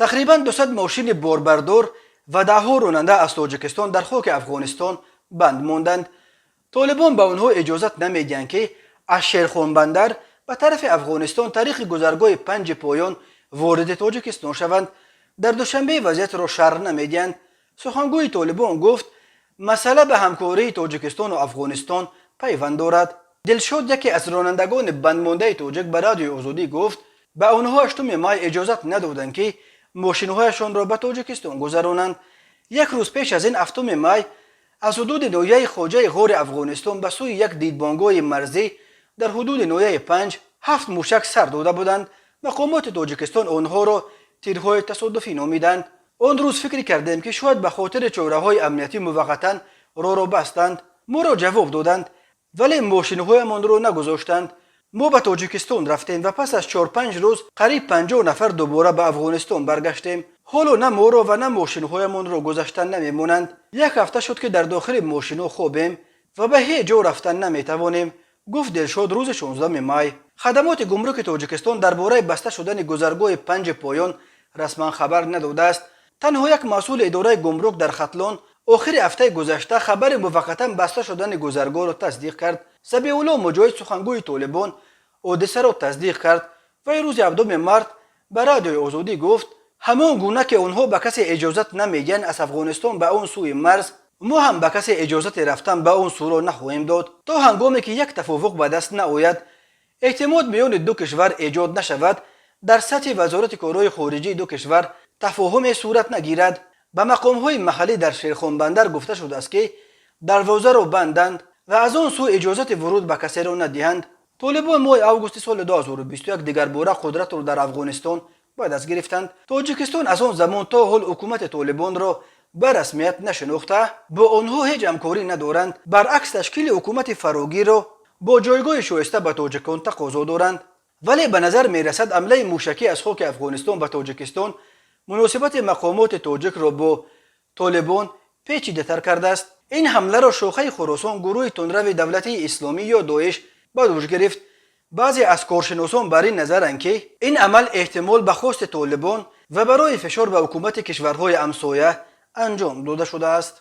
Тақрибан 200 мошини борбардор ва даҳҳо ронанда аз Тоҷикистон дар хоки Афғонистон банд монданд. Толибон ба онҳо иҷозат намедиҳанд, ки аз Шерхонбандар ба тарафи Афғонистон тариқи гузаргоҳи Панҷи Поён вориди Тоҷикистон шаванд. Дар Душанбе вазъиятро шарҳ намедиҳанд. Сухангӯи Толибон гуфт, масъала ба ҳамкории Тоҷикистону Афғонистон пайванд дорад. Дилшод, яке аз ронандагони бандмондаи тоҷик, ба Радиои Озодӣ гуфт, ба онҳо 8 май иҷозат надоданд, ки мошинҳояшонро ба Тоҷикистон гузаронанд. Як рӯз пеш аз ин, 7 май, аз ҳудуди ноҳияи Хоҷаи Ғори Афғонистон ба сӯи як дидбонгоҳи марзӣ дар ҳудуди ноҳияи Панҷ ҳафт мушак сар дода буданд. Мақомоти Тоҷикистон онҳоро тирҳои тасодуфӣ номиданд. Он рӯз фикр кардем, ки шояд ба хотири чораҳои амниятӣ муваққатан роҳро бастанд. Моро ҷавоб доданд, вале мошинҳоямонро нагузоштанд. Мо ба Тоҷикистон рафтем ва пас аз 4-5 рӯз қариб 50 нафар дубора ба Афғонистон баргаштем. Ҳоло на моро ва на мошинҳоямонро гузаштан намемонанд. Як ҳафта шуд, ки дар дохили мошинҳо хобем ва ба ҳеҷ ҷо рафтан наметавонем, гуфт Дилшод рӯзи 16 май. Хадамоти гумруки Тоҷикистон дар бораи баста шудани гузаргоҳи Панҷи Поён расман хабар надодааст. Танҳо як масъули идораи гумрук дар Хатлон охири ҳафтаи гузашта хабари муваққатан баста шудани гузаргоҳро тасдиқ кард. Забиулло Муҷоҳид, сухангӯи Толибон, ҳодисаро тасдиқ кард ва рӯзи 7 март ба Радиои Озодӣ гуфт, ҳамон гуна ки онҳо ба касе иҷозат намедиҳанд аз Афғонистон ба он сӯи марз, мо ҳам ба касе иҷозати рафтан ба он сӯро нахоҳем дод, то ҳангоме ки як тафовуқ ба даст наояд, эътимод миёни ду кишвар эҷод нашавад, дар сатҳи вазорати корҳои хориҷии ду кишвар тафоҳуме сурат нагирад. Ба мақомҳои маҳаллӣ дар Шерхонбандар гуфта шудааст, ки дарвозаро банданд ва аз он сӯ иҷозати вуруд ба касеро надиҳанд. Толибон моҳи августи соли 2021 дигарбора қудратро дар Афғонистон ба даст гирифтанд. Тоҷикистон аз он замон то ҳол ҳукумати Толибонро ба расмият нашинохта, бо онҳо ҳеҷ ҳамкорӣ надоранд. Баръакс, ташкили ҳукумати фарогирро бо ҷойгоҳи шоиста ба тоҷикон тақозо доранд. Вале ба назар мерасад, ҳамлаи мушакӣ аз хоки Афғонистон ба Тоҷикистон муносибати мақомоти тоҷикро бо Толибон печидатар кардааст. Ин ҳамларо шохаи Хуросон гурӯҳи тундрави Давлатии Исломӣ ё Доиш ба дӯш гирифт. Баъзе аз коршиносон бар ин назаранд, ки ин амал эҳтимол ба хости Толибон ва барои фишор ба ҳукумати кишварҳои ҳамсоя анҷом дода шудааст.